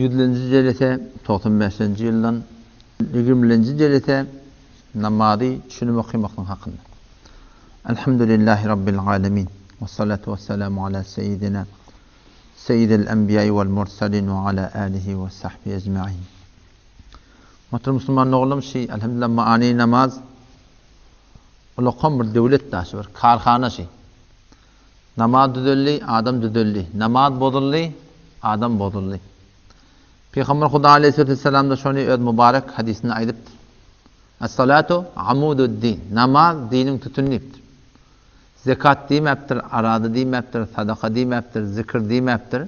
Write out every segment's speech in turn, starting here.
Ýüzlenji jelese 95-nji ýyldan ýigriminji jelese namazy düşünip okamaklyk hakynda. Elhamdülillahi Rabbil alemin. Vessalatu vesselamu ala seyyidina seyyidil enbiýai vel mursalin ve ala alihi ve sahbihi ecmain. Muhterem musulman doganlarym, şi elhamdülillah maani namaz ulakan bir döwlet daşy bir karhana şi. Namaz düzeldi, adam düzeldi. Namaz bozuldy, adam bozuldy. Pygamber Huda aleyhissalatu vesselam da şony öz mübarek hadisinde aýdypdyr. Es-salatu amudud-din. Namaz diniň sütüni diýipdir. Zekat diýmäpdir, arada diýmäpdir, sadaka diýmäpdir, zikr diýmäpdir.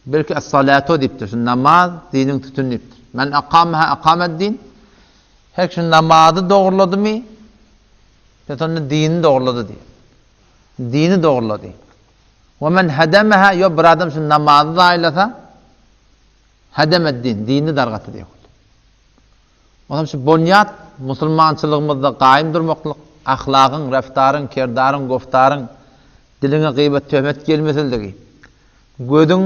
Belki es-salatu diýipdir. Şu namaz diniň sütüni diýipdir. Men akamaha akamed-din. Her kim namazy dogruladymy, Sen onda dini dogrulady diýýär. Dini dogrulady. We men hedemeha, ýok bir adam şu namazy zaýalasa, hedemed-din, dinini dargatdy diýýär. Onam şu bonýat musulmançylygymyzda gaýym durmaklyk, ahlagyň, reftaryň, kerdaryň, goftaryň, diliňe gybat, töhmet gelmesizligi, gözüň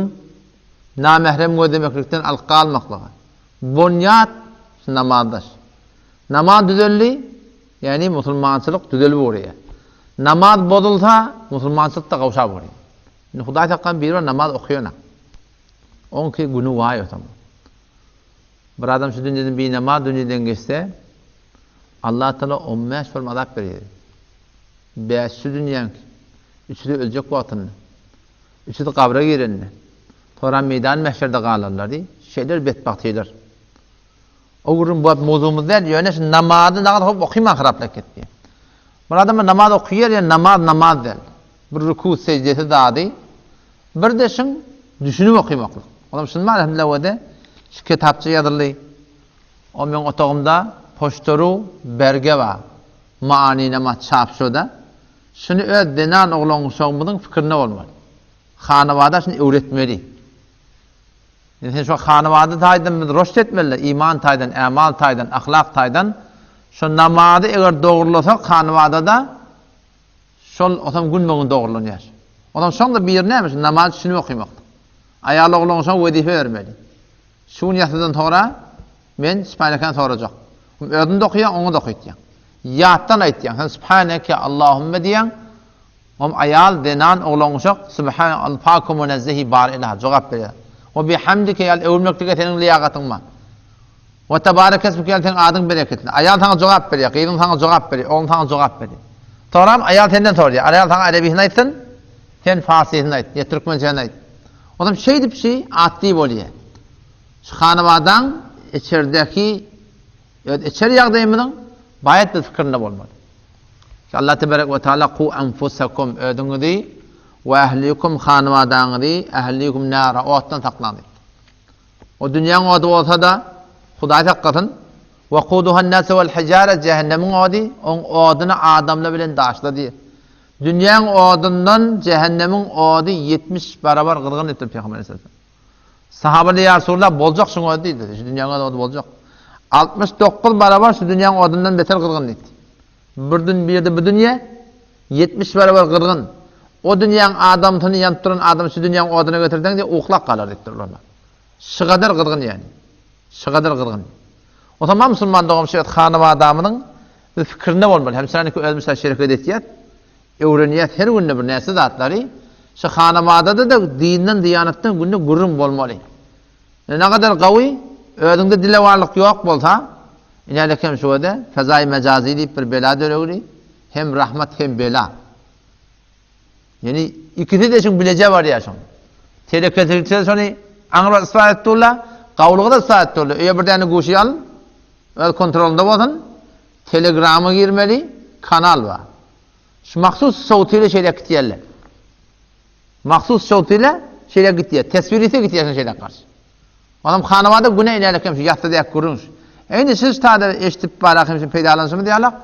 namährem gözlemeklikden alyp galmaklygy. Bonýat şu namazdaş. Namaz düzeldi, ýagny musulmançylyk düzelip ugraýar. Namaz bozulsa, musulmançylyk-da gowşap ugraýar. Indi Hudaý saklasyn biri bar namaz okaýanak. Oňki güni waý otam. Bir adam şu dünýeden binamaz dünýeden geçse, Allah Taala 15 form azap berýär. Bäşisi dünýäňki, üçüsi öljek wagtynda, üçüsi gabra girende, soram meýdan mähşerde galarlar diý, şeýle betbagt şeyler. O gürrüň bu wagt mowzugymyz däl, ýöne şu namazy nagaz hop okyman haraplap ketdi. Bir adam namaz okyýar, ýöne namaz namaz däl. Bir ruku sejdesi zady, bir-de şuň düşünip okymaklyk. Olam şuny bar elhamdülillah şu kitapça ýazyldy. O meň otagymda poçtaru berge bar. Maaninama çap şoda. Şuny öz zenan oglan uşagymyzyň pikirinde bolmaly. Hanabada şuny öwretmeli. Indi sen şo hanabady taýdan biz roşt etmeli, iman taýdan, ämal taýdan, ahlak taýdan. Şo namazy eger dogrulasak hanabada-da şol otam günbe-gün dogrulanýar. Otam şoň-da biri näme? Şu namazy düşünip okymakdyr. Aýal ogluňa şoň wezipe bermeli. Şu gün ýasydan soňra men Sübhanekeni sorajak. Özüň-de okaýaň, oňa-da okytýaň. Ýatdan aýtýaň. Sen Sübhaneke Allahümme diýýäň. Hom aýal, zenan, oglan-uşak, Sübhane, Alla pak we münezzehi bar ilaha, jogap berýär. We bihamdike ýaly öwülmeklige seniň lyýagatyň bar. We tebareke esmike ýaly seniň adyň bereketli. Aýal saňa jogap berýär, gyzyň saňa jogap berýär, ogluň saňa jogap berýär. Soňram aýal senden soraýar. Aýal saňa arebisini aýtsyn, sen farsysyny aýt, ýa türkmençesini aýt. Onam şeýdip şi atdy bolýar. Şu hanabadaň içerdäki öz içeri ýagdaýymyzyň baýat bir pikirinde bolmaly. Allah tebarek we taala ku enfusakum özüňizi we ehlikum hanabadaňyzy ehlikum nara otdan saklaň diýipdir. O dünýäň ody bolsa-da Hudaý saklasyn. We kuduhan nasu wal hijara jehennemiň ody, oň oduny adamlar bilen daşlar diýip. Dünýäň odundan jehennemiň ody 70 barabar gyzgyn diýipdir Pygamber aleyhisselam. Sahabalar ýa Resulallah boljak şuň ody diýdi. Şu dünýäň ody boljak. 69 barabar şu dünýäň odundan beter gyzgyn diýdi. Bir dün bir ýerde bu dünýä 70 barabar gyzgyn. O dünýäň adamsyny ýanyp duran adamy şu dünýäň odyna getirseň diýip uklap galar diýipdir olar. Şu gadar gyzgyn ýani. Şu gadar gyzgyn. O zaman musulman dogam şu hanabadamynyň bir pikirinde bolmaly. Hem şaniki özümüz şereket etýär. Öwrenýäs her günde bir näçe zatlary. Şu hanabadada-da dinden, diýanatdan günde gürrüň bolmaly. Ne gadar gawy, özüňde dilewarlyk ýok bolsa, inälik hem şu wede, fezaýy mejazy diýip bir bela döregli, hem rahmat hem bela. Ýani ikisi-de şuň bileje barýar şoň. Telekeçilikde şony aňryba ysbat edip durlar, gawulygy-da ysbat edip durlar. Öýe bir däne guşy al, öz kontrolynda bolsun, telegrama girmeli, kanal bar. Şu mahsus sowty ile şeýle gitýärler. Mahsus sowty ile şeýle gitýär. Teswir ise gitýär şeýle garşy. Onam hanawada güne inälik hem şu ýatsa däk gürrüň. Endi siz tada eşidip barak hem şu peýdalanşymyz ýalak.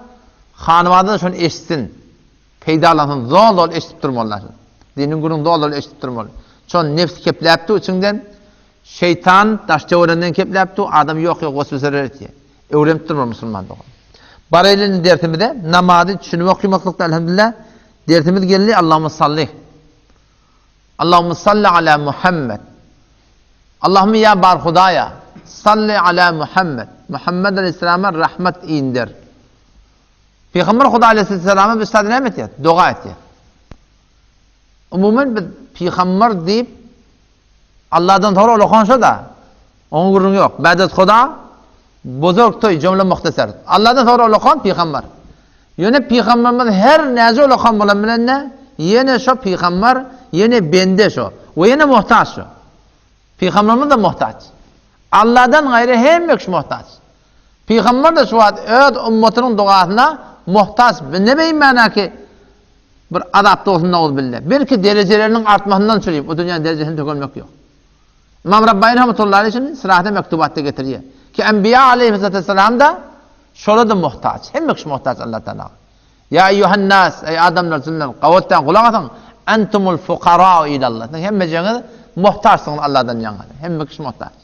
Hanawada da şony eşitsin. Peýdalansyn zol-zol eşidip durmalylar. Diniň gürrüň zol-zol eşidip durmaly. Şon nefs kepläpdi içiňden. Şeýtan daş töwerenden kepläpdi, adam ýok-ýok waswaseler etýär. Öwrenip durmaly musulman dogan. Baraýly indi dersimize. Namazy düşünip okymaklykda elhamdülillah. Dersimiz geldi. Allahumma salli. Allahumma salli ala Muhammed. Allahümme ýa bar Hudaýa, salli ala Muhammed, Muhammed aleýhissalama rahmet inder. Pygamber Hudaý aleýhissalama biz sada näme etýäs? Doga etýäs. Umuman biz pygamber diýip Allahdan soňra ulakan şo-da. Oňa gürrüň ýok. Bädet Huda bozorg toý jümle muhtasar. Allahdan soňra ulakan pygamber. Ýöne pygamberimiz her näce ulakan bolan bilen-de ýene şo pygamber, ýene bende şo we ýene muhtaç şo. Pygamberimiz-de muhtaç. Allahdan gaýry hemme kişi muhtaç. Pygamber-de şu wagt öz ummatynyň dogasyna muhtaç. Ne beýmana ki bir azap dogsun nowzubilla. Belki derejeleriniň artmasyndan çüri bu dünýäniň derejesini tökelmek ýok. Ymam Rabbani rahmetullahi aleyh şuny Sirahda mektubatda getirýär. Ki Enbiýa aleyhissalam-da şola-da muhtaç. Hemme kişi muhtaç Allah Taala. Ýa eýýuhan nas, eý adamlar, jynlar, gabatdan gulak asyň, entumul fukarau ilallah. Siziň hemmejeňiz muhtaçsyňyz Allahdan ýaňa. Hemme kişi muhtaç.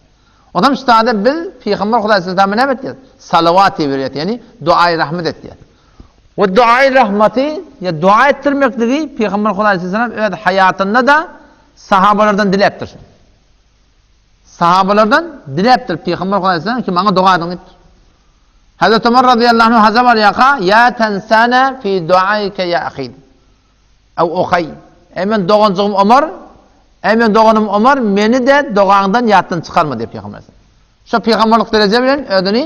Onam ştada biz Pygamber Hudaý sallallahu näme etýär? Salawat berýär, ýagny duaý rahmet etýär. We duaý rahmaty, ýa dua etdirmekligi Pygamber Hudaý sallallahu öz haýatynda-da sahabalardan diläpdir. Sahabalardan diläpdir Pygamber Hudaý sallallahu ki maňa doga ediň diýipdir. Hazreti Ömer radıyallahu anh haja barýarka, ýa tensana fi duaika ýa ahi. Ew okaý. Eý men doganjygym Omar, eý men doganym Omar, meni-de dogaňdan ýatdan çykarma diýip pygamber aleyhisselam. Şo pygamberlik dereje bilen özüni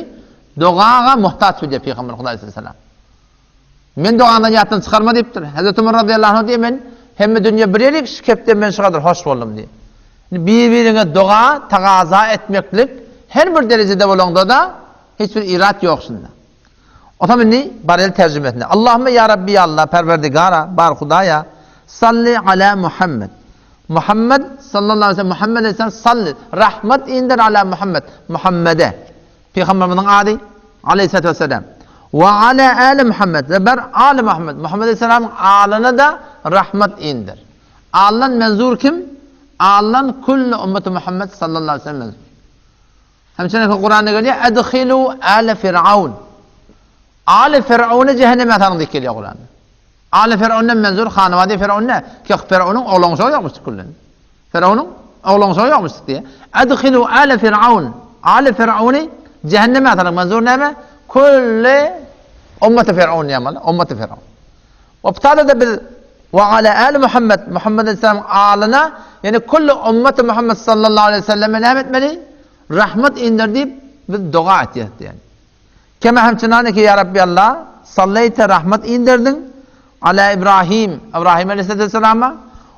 dogaga muhtaç bilýär pygamber Hudaý aleyhisselam. Men dogaňdan ýatdan çykarma diýipdir. Hazreti Omar razyýallahu anh diýip men hemme dünýe bir ýerik şu kepden men şu gadar hoş boldum diýip. Bir-biriňe doga tagaza etmeklik her bir derejede bolaňda-da hiç bir irat ýok şunda. Otam indi barel terjimesine. Allahümme ýa Rabbi ýa Allah Perwerdigara bar Hudaýa salli ala Muhammed. Muhammed sallallahu aleyhi ve sellem Muhammed aleyhisselam salli rahmet indir ala Muhammed Muhammede. Pygamberimiziň ady aleyhissalatu vesselam. We ala ali Muhammed we ber ali Muhammed Muhammed aleyhisselamyň alyna da rahmet indir. Aldan menzur kim? Aldan külli ümmeti Muhammed sallallahu aleyhi ve sellem menzur. Hemçeneki Kuranda gelýär, Edhilu ale Firaun. Ale Firauny cehenneme salyň diýip gelýär Kuranda. Ale Firaundan menzur hanawady Firaun ne? Ki Firaunyň oglanşagy ýokmuş küllen. Firaunyň oglanşagy ýokmuş diýýär. Edhilu ale Firaun. Ale Firauny cehenneme salyň. Menzur näme? Külli ummeti Firaun diýmeli. Ummeti Firaun. Obtada-da biz Wa ala ali Muhammed, Muhammed aleyhisselamyň alyna, ýagny külli ummeti Muhammed sallallahu aleýhi we selleme näme etmeli? Rahmet indir diýip biz doga etýäris diýen. Kema hemçinaniki ýa Rabbi Allah, salleýte rahmet indirdiň ala Ibrahim, Ibrahim aleyhissalama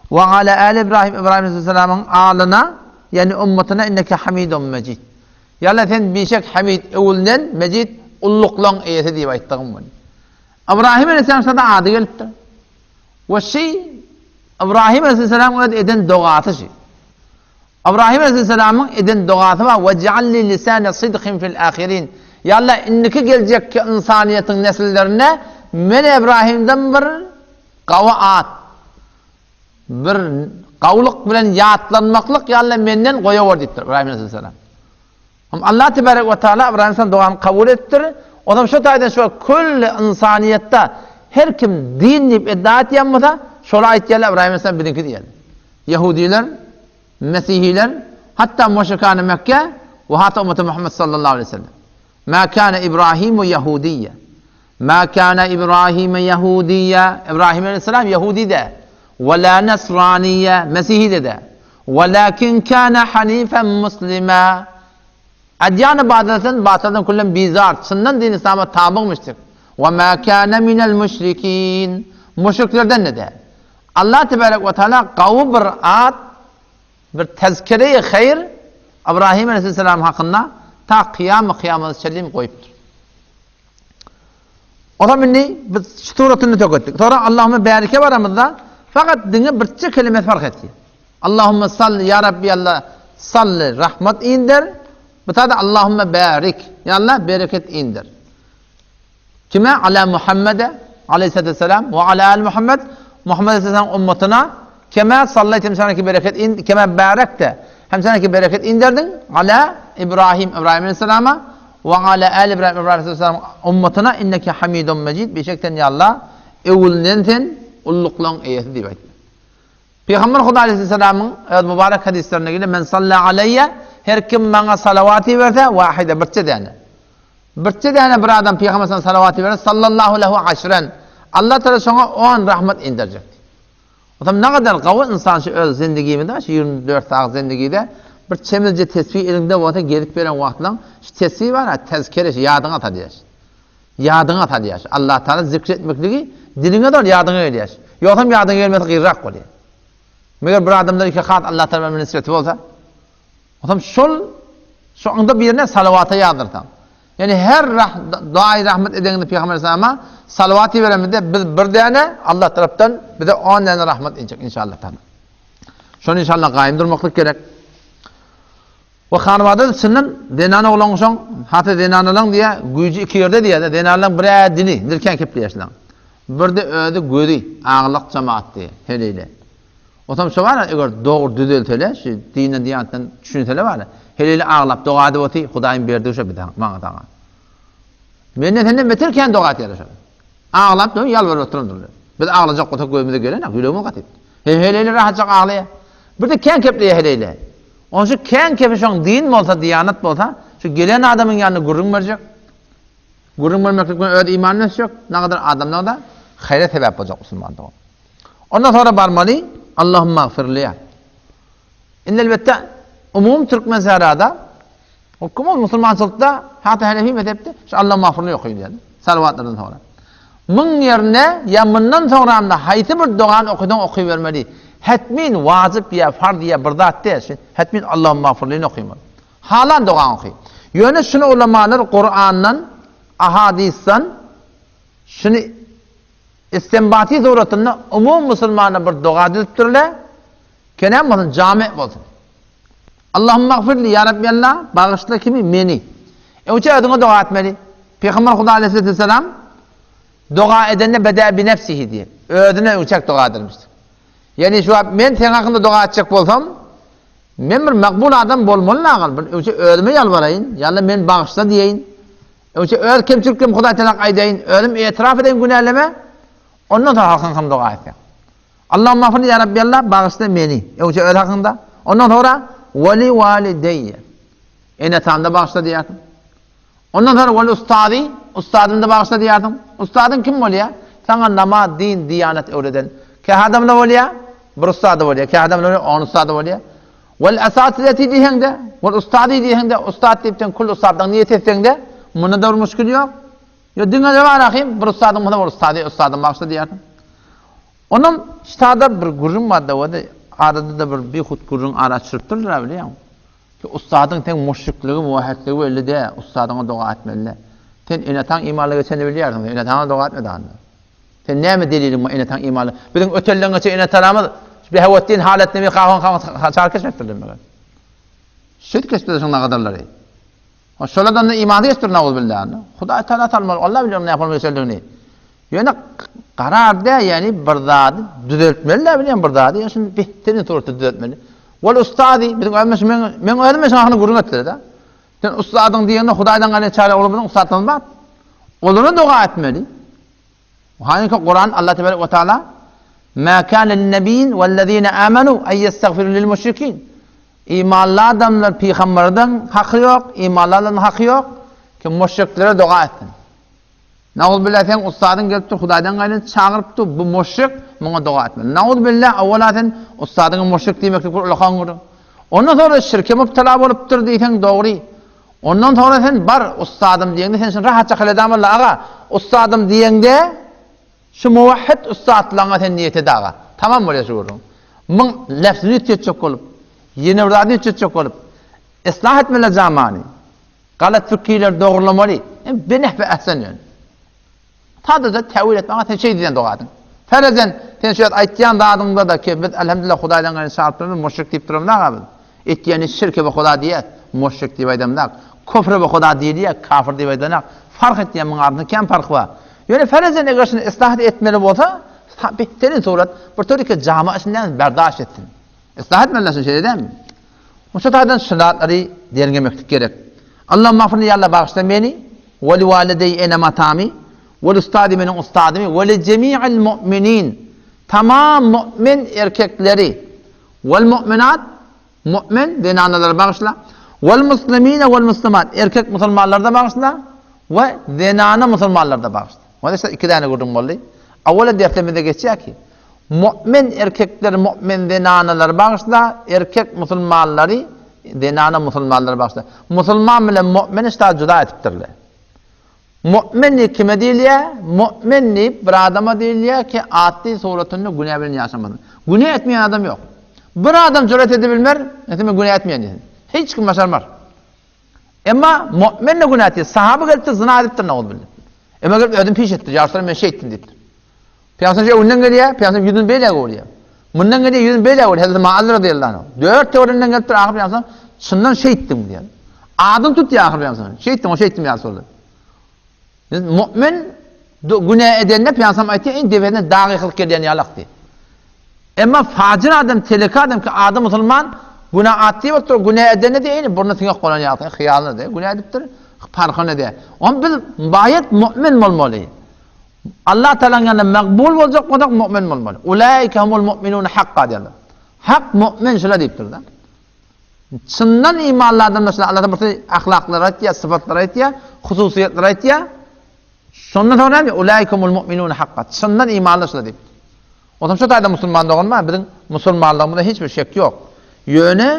we ala ali Ibrahim, Ibrahim aleyhissalamyň alyna, ýagny ummatyna inneke hamidun mejid. Ýa Allah sen bişek hamid öwülnen mejid ulluklaň eýesi diýip aýtdygym muny. Ybrahym aleyhisselam şada ady gelipdir. We şi Ybrahym aleyhisselam öz eden dogasy şi. Ybrahym aleyhisselamyň eden dogasy bar, Wej'alli lisane sidqin fil ahirin. Ya Allah, indiki geljekki ynsanyýetiň nesillerine men Ybrahymdan bir gawy at, bir gawulyk bilen ýatlanmaklyk ya Allah menden goýawar diýipdir Ybrahym aleyhisselam. Hem Allah tebarek we taala Ybraýym aleyhisselam dogany kabul edipdir. Onam şu taýdan şu külli ynsanyýetde her kim din diýip iddia etýän bolsa, şolar aýtýarlar Ybraýym aleyhisselam biziňki diýýärler. Ýehudiler, Mesihiler, hatda müşrikany Mekke we hatda ummeti Muhammed sallallahu aleyhi ve sellem. Ma kana Ibrahimu ýahudiyya. Ma kana Ibrahim ýahudiyya. Ibrahim aleyhisselam ýahudi däl. We la nasraniyya, mesihi de däl. Walakin kana hanifen muslima. Adýany batyldan batyldan küllen bizar, çyndan din islama tabyg müşrik. We ma kana minel müşrikin. Müşriklerden de däl. Allah tebarek we taala gawy bir at, bir tezkere-i haýr Ibrahim aleyhisselam hakynda ta kyýamy kyýamata çenli goýupdyr. Olam indi biz şu suratyny töketdik. Sonra Allahümme bärike baramyzda fakat diňe birçe kelime fark etdi. Allahümme salli ya Rabbi Allah salli rahmet indir. Bu tada Allahümme barik. Ya Allah bereket indir. Kime? Ala Muhammede aleyhisselatü vesselam ve ala al Muhammed Muhammed aleyhisselam ummatına kema sallayte ki bereket in kema barekte hem sana ki bereket indirdin ala İbrahim İbrahim aleyhisselama We ala äli Ibrahim, Ibrahim aleyhisselamyň ummatyna inneke hamidun mejid, bişek sen ýa Allah, öwülinen sen, ulluklaň eýesi diýip aýtdy. Pygamber Huda aleýhissalamyň öz mübarek hadyslarynda gelýär, Men salla aleýýe, her kim maňa salawat iberse, wahide, birçe däne. Birçe däne bir adam Pygamber sallallahu salawat iberse, sallallahu lehu aşren. Allah Teala şoňa on rahmet inderjek. Otam nagadar gawy ynsan şu öz zindigimizde, şu 24 sagat zindigide bir çemizje tesbih eliňde bolsa gezip beren wagtlaň şu tesbih bar, tezkere şu ýadyňa salýar. Ýadyňa salýar. Allah Taala zikr etmekligi diliňe zor ýadyňa gelýär. Ýogsam ýadyňa gelmese gyrrak bolýar. Meger bir adamda iki has Allah Taala bilen nisbeti bolsa, otam şol şoňda birine salawata ýazdyrsaň. Ýani her rah, duaý rahmet edeňde Pygamber Aleyhissalama salawat iberemizde biz bir däne Allah tarapdan bize 10 däne rahmet injek inşallah taala. Şony inşallah gaýym durmaklyk gerek. We hanwada çyndan zenan oglan şoň hata zenanalaň diýä güýji iki ýerde diýä zenanlaň bir-ä dili nirkän kepleýäşlaň. Birde özi gözi aglak jamaat diýä heleýle. Otam şo bar eger dogry düzelsele şu dinden diýanatdan düşünsele bar heleýle aglap doga edip oty Hudaýyň berdigi şo bize maňa saňa. Menden senden beter kän doga etýärler şo. Aglap dur ýalbaryp oturandyrlar. Biz aglajak bolsak gözümize gelenok ýüregimiz gatyp. He heleýle rahatjak aglaýa. Birde kän kepleýä heleýle. Onşy kän kepi şoň din bolsa, diýanat bolsa, şu gelen adamyň ýanynda gürrüň berjek. Gürrüň bermeklik bilen öz imanyny ösjek, nagadar adamlara-da haýra sebäp boljak musulman dogan. Ondan soňra barmaly Allahumma gfirliýa. Indi elbetde umumy türkmen sährada Umumy musulmançylykda hatda Hanefi mezhepde şu Allahumma gfirli okaýylýar. Salawatlardan soňra. Muň ýerine ýa mundan soňramda haýsy bir dogany okasaň okybermeli. Hetmin wajyp ýa farz ýa bir zat däl şu hetmin Allahumagfirlini okymaly. Halan dogaňy oky. Ýöne şuny ulamalar Kurandan, ahadysdan şuny istembaty suratynda umumy musulmana bir doga düzüpdirler. Kelam bolsun, jame bolsun. Allahumagfirli, ýa Rabbi Allah, bagyşla kimi? Meni. Öňçe özüňe doga etmeli. Pygamber Huda aleyhisselam doga edende beda bi nefsihi diýip, özüne öňçäk doga edermişdi. Ýani şu wagt men seň hakyňda doga etjek bolsam, men bir makbul adam bolmaly agal, bir öňçe özüme ýalbaraýyn, ýa-da men bagyşla diýeýin. Öňçe öz kemçiliklerimi Hudaý Teala aýdaýyn, özüm etiraf edeýin günälerime, ondan soň halkyň hakyňda doga etseň. Allahumma ýa Rabbi Allah, bagyşla meni. Öňçe öz hakyňda. Ondan soňra we li walideýe. Ene-atamda bagyşla diýersiň. Ondan soňra wal ustazy, ustadymda bagyşla diýersiň. Ustadyň kim bolýar? Saňa namaz, din, diýanat öwreden. Kä adamlar bolýar, bir ustady bolýar, kä adamlar bolýar, on ustady bolýar. Wal asatizeti diýseň-de, wal ustazy diýseň-de, ustad diýip sen kül ustadlaryň niýet etseň-de, munda-da bir muşkil ýok. Ýo diňe bar ahym, bir ustadyň bolsa, bir ustady, ustadym bagyşla diýersiň. Onam ştada bir gürrüň bar-da, arada-da bir bihut gürrüň ara çürüpdirler, bilýäňmi? Ki ussadyň seň müşrikligi, muwahhitligi belli däl, ussadyňa doga etmeli däl. Sen ene-ataň imanly geçenini bilýärsiň, sen ene-ataňa doga etme dagynda. Sen näme deliliň bar ene-ataň imanly? Biziň ötelden geçen ene-atalarymyz Behawetdin halat nebi kahan kahan çar kesmekdirler meger. Süt kesdiler şoň nagadarlary. Şolardan da imansyz geçipdir nauzbillah. Hudaý Taala salmaly, Allah bilýär näme bolmaly geçendigini. Ýöne karar däl, ýagny bir zady düzeltmeli-dä bilýän bir zady, ýöne şuny behterin suratda düzeltmeli. Wal ustazy, biziň özümiz men men özüm şoň hakyny gürrüň etdiler-de. Sen ustadyň diýende Hudaýdan gaýry çäre olar biziň ussatlarymyz bar. Olara doga etmeli. Haýynky Kuran Allah tebarek we taala Ma kana lin-nebiyyin wellezina amanu ay yestagfiru lil müşrikin. Imanly adamlar pygamberden haky ýok, imanly adamlaryň haky ýok ki müşriklere doga etsin. Nauzbillah seň ussadyň gelip dur Hudaýdan gaýryn çagyryp dur bu müşrik muňa doga etmeli. Nauzbillah owala sen ussadyňa müşrik diýmeklik bir ulakan gürrüň. Ondan soňra şirke mübtela bolupdyr diýseň dogry. Ondan soňra sen bar ussadym diýeňde sen şuny rahatça hyledamalla aga ussadym diýeňde şu muwahhid ussatlaňa sen niýet et aga. Tamam bolýar şu gürrüň. Muň lefzini üýtgetjek bolup ýene bir zadyny üýtgetjek bolup yslah etmeli zamany. Galat pikirleri dogrulamaly. Binehwi ehsen ýöne. Sadaja täwil etme, sen şeý diýen dogadyň. Ferezen, sen şu aýtýan zadyňda-da ki, biz elhamdülillah Hudaýdan gaýry çagyryp durmaz, müşrik diýip duramzak biz. Etýäni şirke we Huda diýýäs, müşrik diýip aýdamzak. Küfre we Huda diýilýär, kafir diýip aýdanak. Fark etýän muň arasynda kän parh bar. Ýöne ferezen eger şuny yslah etmeli bolsa, behterin surat, bir töriki jama içinden berdaş etsin. Yslah etmeliler şuny şeýle dälmi? Şu taýdan şu zatlary derňemeklik gerek. Allahumma gfirli ýa Allah bagyşla meni, we li walideý enem atamy, we li ustadi meniň ustadymy, we li jemi'il mu'minin. Tamam mu'min erkekleri, wal mu'minat, mu'min zenanalary bagyşla, wal muslimine wal muslimat, erkek musulmanlary-da bagyşla we zenana musulmanlary-da bagyşla. Onda işte iki däne gürrüň boldy. Awwala derslerimizde geçýär ki, mu'min erkekler mu'min zenanalary bagyşla, erkek musulmanlary zenana musulmanlary bagyşla. Musulman bilen mu'mini şta juda etipdirler. Mu'min diýip kime diýilýär? Mu'min diýip bir adama diýilýär ki, atly suratynda günä bilen ýaşamasyn. Günä etmeýän adam ýok. Bir adam jüret edibilmer, nätse men günä etmeýän diýsin. Hiç kim başarmar. Emma mu'min de günä etýär. Sahaba gelipdir, zyna edipdir, nauzubilla. Emma gelip özüni piş etdi. Ýa Resulallah men şeýtdim diýipdir. Pygamber öňünden gelýär, Pygamber ýüzüni beýle öwürýär. Mundan gelýär, ýüzüni beýle öwürýär. Hezreti Maaz radiyallahu anh. Dört töwereginden gelipdir, ahyr Pygamber çyndan şeýtdim diýýär. Adyny tutýar ahyr Pygamber. Şeýtdim, o şeýtdim ýa Resulallah. Biz mu'min günä edende Pygamber aýtýar, iň depesine dag ýykylyp gelýän ýalak diýip. Emma fajir adam, teleke adam ki, ady musulman, günä atdy bolup dur, günä edende de eýni burny siňek bolan ýaly, hyýalyna de günä edipdir, parhyna de. Oň biz baýat mu'min bolmaly. Allah Tagalaň ýanynda makbul boljak bolsak mu'min bolmaly. Ulaika humul mu'minun hakka diýýärler. Hak mu'min şular diýipdir-de. Çyndan imanly adamlar şular. Allah bir ahlaklary aýtýar, sypatlary aýtýar, hususyýetleri aýtýar. Şondan soň näme? Ulaika humul mu'minun hakka. Çyndan imanly şular diýipdir. Onsoň şu taýda musulman doganlar biziň musulmanlygymyzda hiç bir şek ýok. Ýöne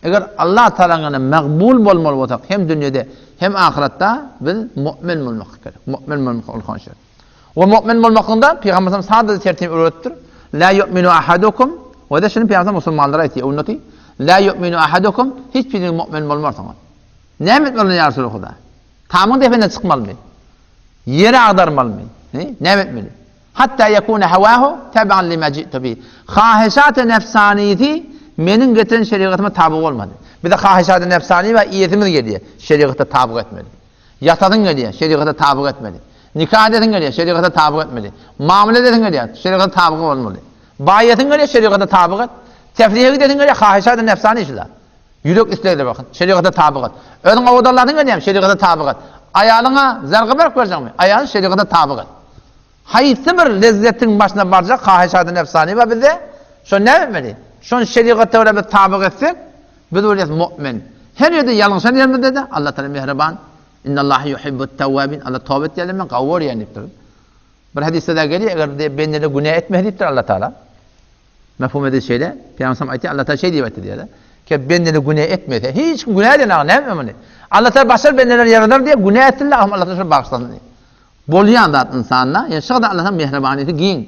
Eger Allah Tagalaň ýanynda magbul bolmaly bolsak hem dünýede hem ahyratda biz mu'min bolmak gerek. Mu'min bolmak ulkan şert. We mu'min bolmaklygyňda Pygamber sallam sadaja tertip öwretipdir. La yu'minu ahadukum we de şuny Pygamber musulmanlara aýtýar ümmeti. La yu'minu ahadukum hiç biriňiz mu'min bolmarsyňyz. Näme etmeli ýa Resuly Huda? Tamyň depesine çykmalymy? Ýeri agdarmalymy? Näme etmeli? Hatta ýekune hawahu tebi'an lima ji'tu bih. Hahyşat-y nefsanisi meniň getiren şerigatyma taby bolmady. Bize hahyşat-y nefsani bar, iýesimiz gelýär, şerigata tabyk etmeli. Ýatasyň gelýär, şerigata tabyk etmeli. Nika edesiň gelýär, şerigata tabyk etmeli. Mamla edesiň gelýär, şerigata tabyk bolmaly. Baýasyň gelýär, şerigata tabyk et. Tefrihe gidesiň gelýär, hahyşat-y nefsani şular. Ýürek islegleri bakyn, şerigata tabyk et. Özüň owadanlasyň gelýärmi, şerigata tabyk et. Aýalyňa zarga berip berjeňmi, aýalyň şerigata tabyk et. Haýsy bir lezzetiň başyna barjak hahyşady nefsany bar bizde, şony näme etmeli? Şony şerigata görä biz tabyk etsek, biz bolýas mu'min. Her ýerde ýalňyşan ýerimizde-de Allah Taala mähriban, Innallaha yuhibbut tawwabin, Allah toba etýänleri men gowy görýän diýipdir. Bir hadysda-da gelýär, eger bir bendeler günä etmese diýipdir Allah Taala. Mefhum edil şeýle, Pygamber sallam aýtýar, Allah Taala şeý diýip aýtdy diýýär. Ki bendeler günä etmese, hiç kim günä eden aga näme muny? Allah Taala başga bendeleri ýaradar diýýär, günä etsinler, Allah Taala şony bagyşlasyn diýýär. Bolýan zat ynsanda, ýöne şo-da Allahyň mähribanysy giň.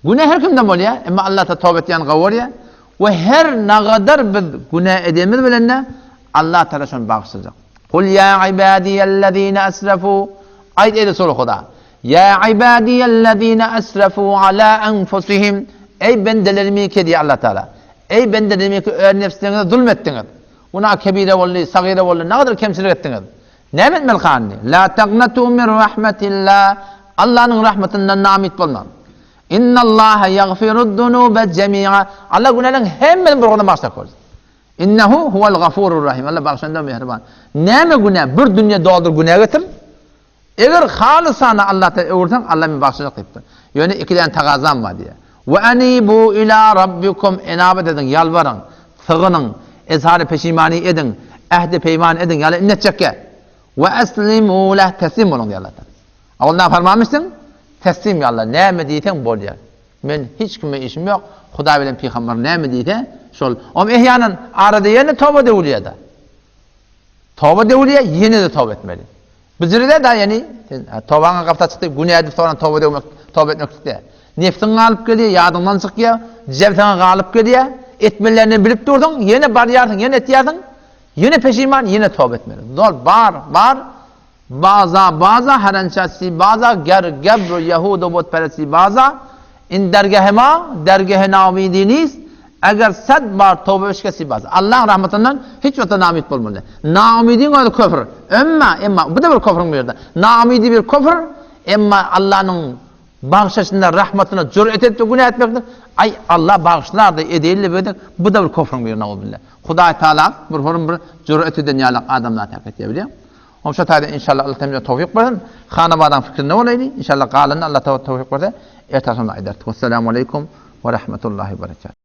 Günä her kimden bolýar, emma Allah Taala toba etýäni gowy görýär we her nagadar biz günä edenimiz bilen-de Allah Taala şony bagyşlajak. Kul ýa ibadiýellezine asrafu Aýt eý Resul Huda, Ýa ibadiýellezine asrafu ala anfusihim Eý bendelerimi ki diýýär Allah Taala. Eý bendelerimi ki öz nebsleriňize zulm etdiňiz. Günah kebire boldy, sagyra boldy, nagadar kemçilik etdiňiz. Näme etmeli hany? La taqnatu min rahmetillah. Allanyň rahmetyndan namyt bolmaň. Innallaha ýagfirud-dunuba jemi'a. Allah günäleriň hemmesini bir ogurdan bagyşlap görsin. Innehu huwal gafurur rahim. Allah bagyşlanda mähriban. Näme günä? Bir dünýe doldur günä getir. Eger halysana Allahdan öwürseň, Allah meni bagyşlajak diýipdir. Ýöne iki däne tagazam bar diýýär. We anibu ila rabbikum enabat ediň, ýalbaryň, sygynyň, ezhary peşimany ediň, ähdi peýman ediň, ýaly indi etjekkä. We eslimu leh teslim boluň diýýär Allah Taala. Ol nafarmanmyşsyň? Teslim ýa Allah, näme diýseň bolýar. Men hiç kime işim ýok, Hudaý bilen pygamber näme diýse, şol. Om ehýanan arada ýene toba döwülýär-de. Toba döwülýär, ýene-de toba etmeli. Bijiride da ýeni, sen tobaňa gapda çykdy, günä edip soňra toba döwmek, toba etmeklik däl. Nefsiň galyp gelýär, ýadyňdan çykýar, jebsiňe galyp gelýär, etmelilerini bilip dursuň, ýene barýarsyň, ýene etýärsiň, ýene peşiman, ýene toba etmeli. Zol bar, bar, baza, baza, herençesi baza, ger, gebr, ýehudu, butperesi baza, In dergehe ma, dergehe naumidi nist, eger sed bar toba beşkesi baz. Allaň rahmatyndan hiç wagtda naumyt bolmaly. Naumydyň özi köfür. Emma, emma, bu-da bir köfrüň birde. Naumydy bir köfür, emma Allanyň bagşyşyna, rahmatyna jüret edip günä etmeklik, aý, Allah bagyşlar-da, edeýin-le bu-da, bu-da bir köfrüň biri, nauzubilla. Hudaý Tagala bir horum bir jüret eden ýaly adamlar täk etýär, bilýäňmi? Oňa şo taýdan inşallah Allah hemmämize towfyk bersin. Hanabadaň fikrinde bolaýly. Inşallah galanyny Allah towfyk berse, ertir agşamda aýdarys. Wessalamu aleýkum we rahmetullahi we berekatuh.